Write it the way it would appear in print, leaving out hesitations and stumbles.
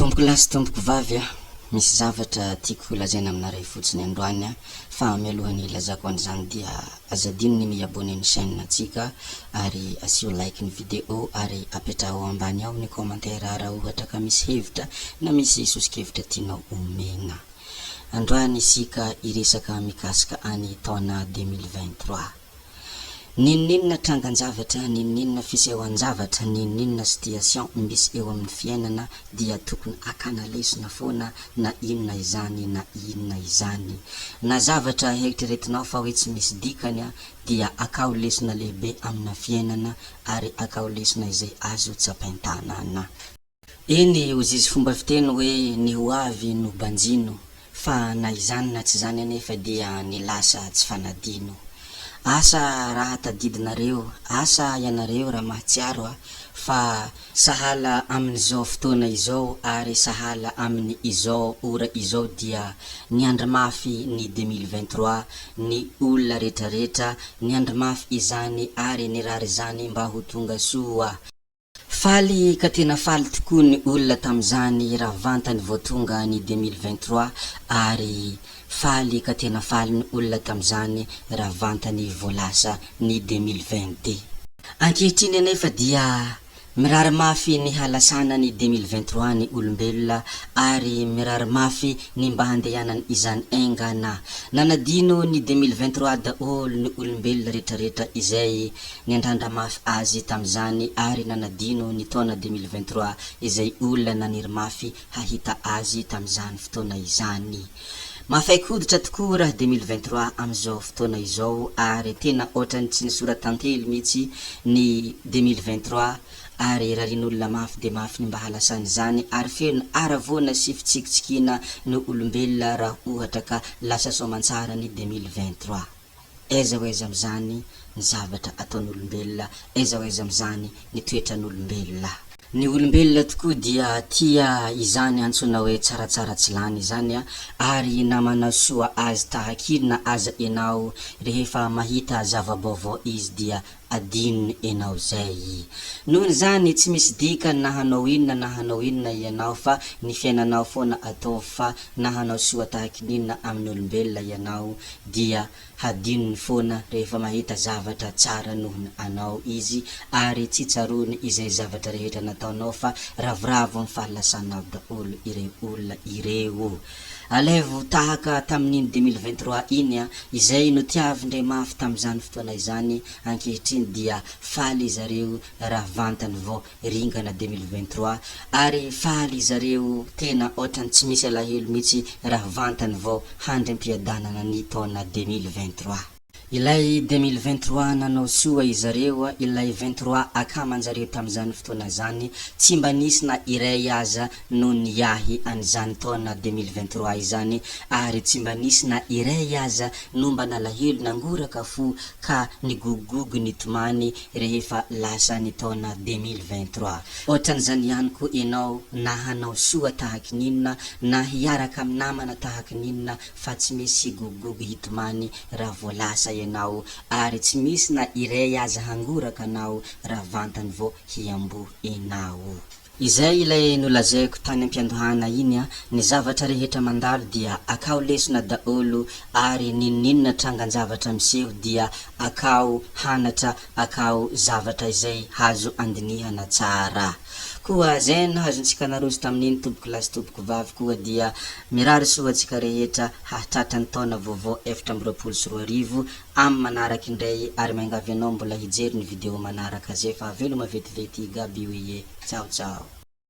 Tompoko lahy sy tompoko vavy a, misy zavatra tiako ho lazaina aminareo fotsiny androany a, fa mialohan'ny hilazako an'izany dia aza adino ny mi-abonner ny chaîne antsika ary asio like ny vidéo ary apetraho ao ambany ao ny commentaire raha ohatra ka misy hevitra na misy soso-kevitra tianao omena. Androany isika hiresaka mikasika any taona 2023. N'inon'inona trangan-javatra, n'inon'inona fisehoan-javatra, n'inon'inona situation misy eo amin'ny fiainana dia tokony hakana lesona foana na inona izany na inona izany. Na zavatra eritreretinao fa hoe tsy misy dikany dia akao lesona lehibe amina fiainana ary akao lesona izay azo tsapain-tanana. Eny, hozizy fomba fiteny hoe ny ho avy no banjino, fa na izany na tsy izany anefa dia ny lasa tsy fanadino. Asa raha tadidinareo, asa ianareo raha mahatsiaro a, fa sahala amin'izao fotoana izao ary sahala amin'ny izao ora izao dia niandry mafy ny 2023 ny olona retraretra, niandry mafy izany ary nirary izany mba ho tonga soa. Faly ka tena faly tokoa ny olona tamin'izany raha vantany vao tonga ny 2023 ary faly ka tena faly ny olona tamin'izany raha vantany vao lasa ny 2022. Ankehitriny anefa dia mirary mafy ny halasana ny 2023 ny olombelona ary mirary mafy ny mba handehanany izany aingana. Nanadino ny 2023 daholo ny olombelona retraretra izay Niandrandra mafy azy tamin'izany ary nanadino ny taona 2023 izay olona naniry mafy hahita azy tamin'izany fotoana izany. Mafaik-hoditra tokoa raha 2023 amin'izao fotoana izao ary tena ohatran'ny tsy nisora-tantely mihitsy ny 2023 ary rarian'olona mafy dia mafy ny mba halasan'izany ary feno haravoana sy fitsikitsikiana ny olombelona raha ohatra ka lasa soamantsara ny 2023. Aiza ho aiza amin'izany ny zavatra ataon'olombelona, aiza ho aiza amin'izany ny toetran'olombelona. Ny olombelona tokoa dia tia izany antsoina hoe tsaratsara tsy lany izany ary na manao soa azy tahak'inona aza ianao rehefa mahita zava-baovao izy dia adinony enao zay. Nohon'izany tsy misy dikany na hanao inona na hanao inona ianao fa ny fiainanao foana ataovy fa na hanao soa tahakin'inona amin'ny olombelona ianao dia hadinony foana rehefa mahita zavatra tsara nohon anao izy ary tsy tsaroany izay zavatra rehetra nataonao fa ravoravo amin'ny fahalasanao daholo ireo olona ireo. Alaivo tahaka tamin'iny 2023 iny a, izay notiavin-dre mafy tamin'izany fotoana izany, ankehitriny dia faly izareo raha vantany vao ringana 2023, ary faly izareo tena otrany tsy misy alahelo mitsy raha vantany vao handry am-piadanana ny taona 2023. Ilay 2023 nanao soa izareo, ilay 23 akamanjareo tamin'izany fotoana izany, tsy mba nisy na iray aza no niahy an'izany taona 2023 izany, ary tsy mba nisy na iray aza no mba nalahelo nangoraka fo ka nigogogogo nitomany rehefa lasa ny taona 2023. Ohatran'izany ihany koa ianao na hanao soa tahaky ny inona, na hiaraka amin'ny namana tahaky ny inona, fa tsy misy higogogogo hitomany raha vao lasa ianao, ary tsy misy na iray aza hangoraka anao raha vantany vao hiamboho enao. Izay ilay nolazaiko tany ampiandohana iny a, ny zavatra rehetra mandalo dia akao lesona daholo ary n'inon'inona trangan-javatra miseho dia akao hanatra akao zavatra izay hazo andinihana tsara. Koa zay no azontsika naroso tamin'iny tompoko lahy sy tompoko vavy koa dia mirary soa antsika rehetra hahatratra ny taona vaovao 2024 am manaraka indray ary miangavy anao mbola hijery ny video manaraka zay fa veloma vetivety Gaby oie ciao ciao.